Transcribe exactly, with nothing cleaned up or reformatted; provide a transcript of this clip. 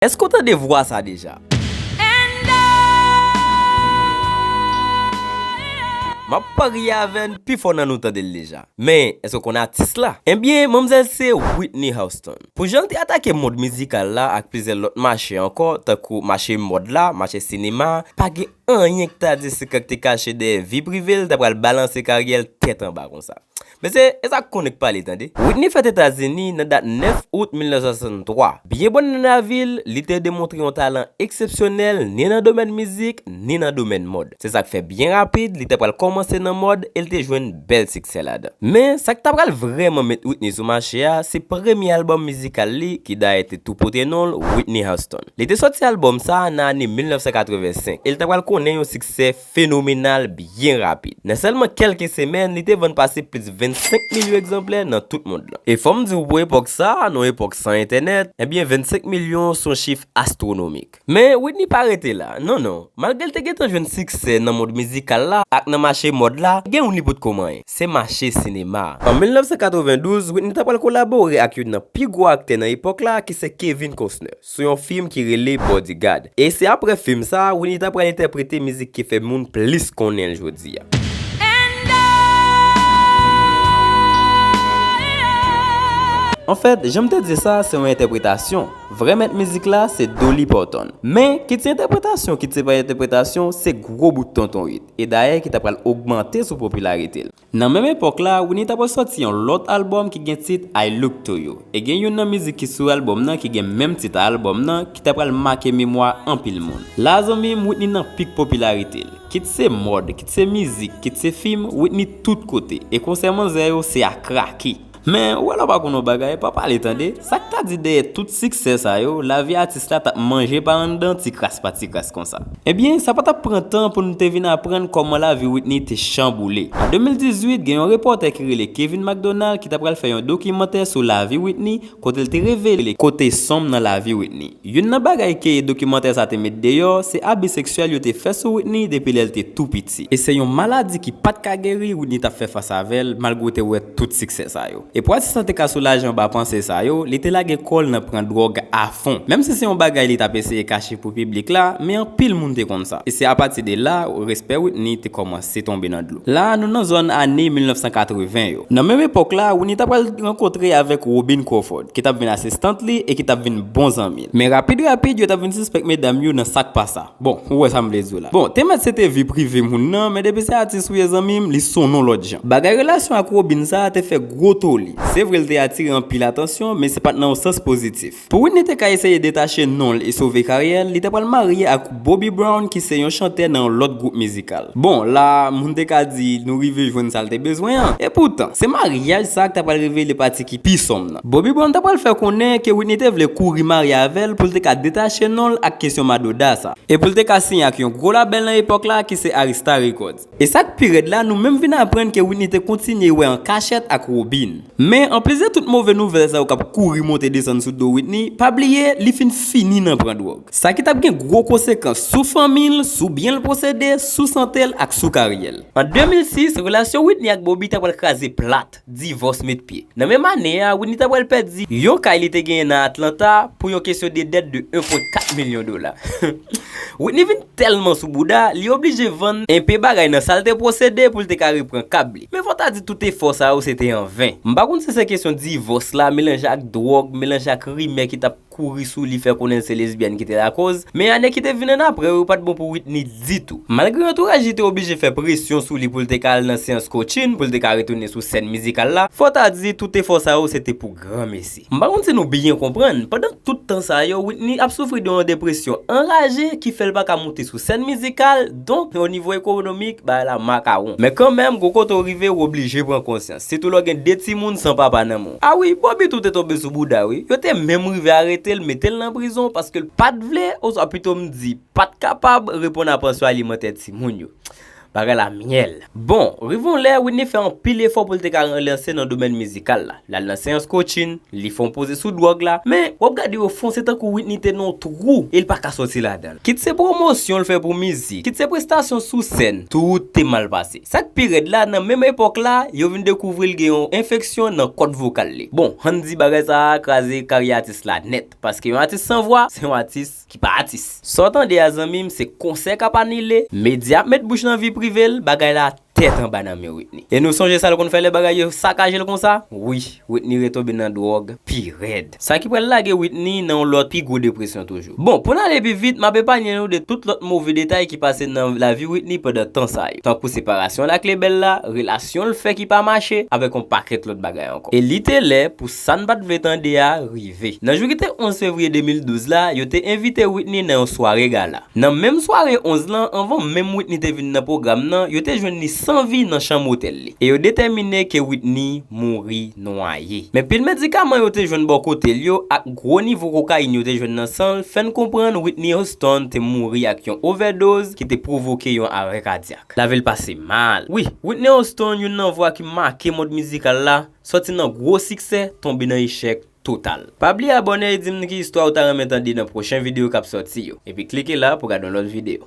Èske w tande vwa sa deja? M ap parye avè n, pifò nan nou tande l deja. Men, èske w konn atis la? Ebyen, manmzèl se Whitney Houston. Pou jan l te atake mond mizikal la ak plizyè lòt mache ankò, tankou mache mòd la, mache sinema, pa gen anyen ki ta di sekrè k te kache dèyè vi prive l, ta pral balanse karyè l tèt anba konsa. Mesye, e sa k konnen k pale, tande. Whitney fèt Etazini nan dat nèf out mil nèf san swasanntwa. Byen bòn nan lavi l, li te demontre yon talan eksepsyonèl ni nan domèn mizik, ni nan domèn mòd. Se sa k fè byen rapid, li te pral kòmanse nan mòd e l te jwenn bèl siksè ladan. Men, sa k ta pral vrèman met Whitney sou mache a, se premye albòm mizikal li, ki dayè te tou pote non l, Whitney Houston. Li te sòti albòm sa a nan ane mil nèf san katrevensenk, e l ta pral konnen yon siksè fenomenal byen rapid. Nan sèlman kèlke semèn, li te vann pase plis vennsenk milyon egzanplè nan tout mond lan. E fò m di w, pou epòk sa a, nan yon epòk san entènèt, ebyen, vennsenk milyon se yon chif astwonomik. Men, Whitney pa rete la. Non, non. Malgre l te gentan jwenn siksè nan mond mizikal la ak nan mache mòd la, gen youn li potko manyen. Se mache sinema a. An mil nèf san katrevendouz, Whitney ta pral kolabore ak youn nan pi gwo aktè nan epòk la, ki se Kevin Costner, sou yon fim ki rele Bodyguard. E se apre fim sa a, Whitney ta pral entèprete mizik ki fè moun plis konnen l jodi a. Anfèt, jan m te di sa, se yon entèpretasyon. Vrè mèt mizik la, se Dolly Parton. Men, kit se entèpretasyon, kit se pa entèpretasyon, se gwo bout tonton it. E dayè, ki ta pral ogmante sou popilarite l. Nan menm epòk la, Whitney ta pral sòti yon lòt albòm ki gen tit I Look To You. E gen youn nan mizik ki sou albòm nan ki gen menm tit a albòm nan ki ta pral make memwa anpil moun. La, zanmi m, Whitney nan pik popilarite l. Kit se mòd, kit se mizik, kit se fim, Whitney tout kote. E konsè manzè yo, se a krake. Men, ou wè lè w pa konn yon bagay, pa pale tande. Sa k ta di dèyè tout siksè sa yo, lavi atis la t ap manje pa anndan ti kras pa ti kras konsa. Ebyen, sa pa t ap pran tan pou nou te vin aprann kòman lavi Whitney te chanboule. An de mil dizuit, gen yon repòtè ki rele Kevin McDonald ki ta pral fè yon dokimantè sou lavi Whitney, kote l te revele kote sonm nan lavi Whitney. Youn nan bagay ke dokimantè sa te met deyò, se abi seksyèl yo te fè sou Whitney depi lè l te tou piti. E se yon maladi ki pa t ka geri, Whitney t ap fè fas avè l, malgre w te wè tout siksè sa yo. E pou atis lan te ka soulaje anba panse sa yo, li te lage kò l nan pran dwòg a fon. Menm si se yon bagay li t ap eseye kache pou piblik la, men anpil moun te konn sa. E se apati de la, respè Whitney te kòmanse tonbe nan dlo. La, nou nan zòn ane mil nèf san katreven yo. Nan menm epòk la, Whitney t ap pral rankontre avèk Robin Crawford, ki t ap vin asistant li e ki t ap vin bon zanmi l. Men rapid rapid, yo t ap vin sispèk medam yo nan sa k pa sa. Bon, ou wè sa m vle di w la. Bon, te mèt se te vi prive moun nan, men depi se atis ou ye zanmi m, li se yon lòt jan. Bagay relasyon ak Robin sa a te fè gwo toli. Se vre l te atire anpil atansyon, men se pa t nan yon sans pozitif. Pou Whitney te ka eseye detache non l e sove karyè l, li te pral marye ak Bobby Brown, ki se yon chantè nan yon lòt gwoup mizikal. Bon, la, moun te ka di nou rive jwenn sa l te bezwen an. E poutan, se maryaj sa a k ta pral revele pati ki pi sonm nan. Bobby Brown ta pral fè konnen ke Whitney te vle kouri marye avè l pou l te ka detache non l ak kesyon madoda sa. E pou l te ka siyen ak yon gwo labèl nan epòk la ki se Arista Records. E sa k pi rèd la, nou menm vin aprann ke Whitney te kontinye wè an kachèt ak Robin. Men, anplis de tout move nouvèl sa yo k ap kouri monte desann sou do Whitney, pa bliye, li fin fini nan pran dwòg. Sa ki t ap gen gwo konsekans sou fanmi l, sou byen l posede, sou sante l ak sou karyè l. An de mil sis, relasyon Whitney ak Bobby ta pral kraze plat, divòs met pye. Nan menm ane a, Whitney ta pral pèdi yon kay li te genyen nan Atlanta pou yon kesyon de dèt de en pwen kat milyon dola. Whitney vin tèlman sou bouda, li oblije vann enpe bagay nan sa l te posede pou l te ka repran kab li. Men fò ta di tout efò sa yo se te anven. M pa konn si se kesyon divòs la, melanje ak dwòg, melanje ak rimè ki t ap kouri sou li, fè konnen se lesbyèn ki te lakoz, men ane ki te vin annapre yo pa t bon pou Whitney ditou. Malgre antouraj li te oblije fè presyon sou li pou l te ka al nan seyans coaching, pou l te ka retounen sou sèn mizikal la, fò ta di tout efò sa yo se te pou granmesi. M pa konn si nou byen konprann, pandan tout tan sa yo, Whitney ap soufri de yon depresyon anraje ki fè l pa ka moute sou sèn mizikal, donk, o nivo ekonomik, bagay la makawon. Men kanmenm, gon kote w rive, w oblije pran konsyans. Sitou lè w gen de timoun san papa nan men w. A wi, Bobby tou te tonbe sou bouda, wi. Yo te menm rive arete l, mete l nan prizon, paske l pa t vle, oswa pito m di, pa t kapab reponn a pansyon alimantè timoun yo. Bagay la myèl. Bon, rive yon lè, Whitney fè anpil efò pou l te ka relanse nan domèn mizikal la. L al nan seyans coaching, li fè yon poze sou dwòg la, men w ap gade o fon, se tankou Whitney te nan yon twou e l pa ka sòti ladan l. Kit se pwomosyon l fè pou mizik, kit se prestasyon sou sèn, tout te mal pase. Sa k pi rèd la, nan menm epòk la, yo vin dekouvri l gen yon enfeksyon nan kòd vokal li. Bon, ann di bagay sa a kraze karyè atis la nèt, paske yon atis san vwa, se yon atis ki pa atis. Sa w tande a, zanmi m, se konsè k ap anile, medya ap met bouch nan vi prive l, bagay la tèt anba nan men Whitney. E nou sonje sa l konn fè lè bagay yo sakaje l konsa? Wi, Whitney retonbe nan dwòg pi rèd. Sa ki pral lage Whitney nan yon lòt pi gwo depresyon toujou. Bon, pou n ale pi vit, m ap epanye nou de tout lòt move detay ki pase nan lavi Whitney pandan tan sa yo. Tankou separasyon l ak lebèl la, relasyon l fè ki pa mache, avèk yon pakèt lòt bagay ankò. E li te lè pou sa n pa t vle tande a rive. Nan jou ki te onz fevriye de mil douz la, yo te envite Whitney nan yon sware gala. Nan menm sware onz lan, anvan menm Whitney te vin nan pwogram nan, yo te jwenn li san vi nan chanm otèl li. E yo detèmine ke Whitney mouri nwaye. Men pil medikaman yo te jwenn bò kote l yo ak gwo nivo kokayin yo te jwenn nan san l fè n konprann Whitney Houston te mouri ak yon ovèdoz ki te pwovoke yon arè kadyak. Lavi l pase mal. Wi, Whitney Houston, youn nan vwa ki make mond mizikal la, sòti nan gwo siksè, tonbe nan echèk total. Pa bliye abòne e di m ki istwa ou ta renmen tande nan pwochen videyo k ap sòti yo. Epi klike la pou gade yon lòt videyo.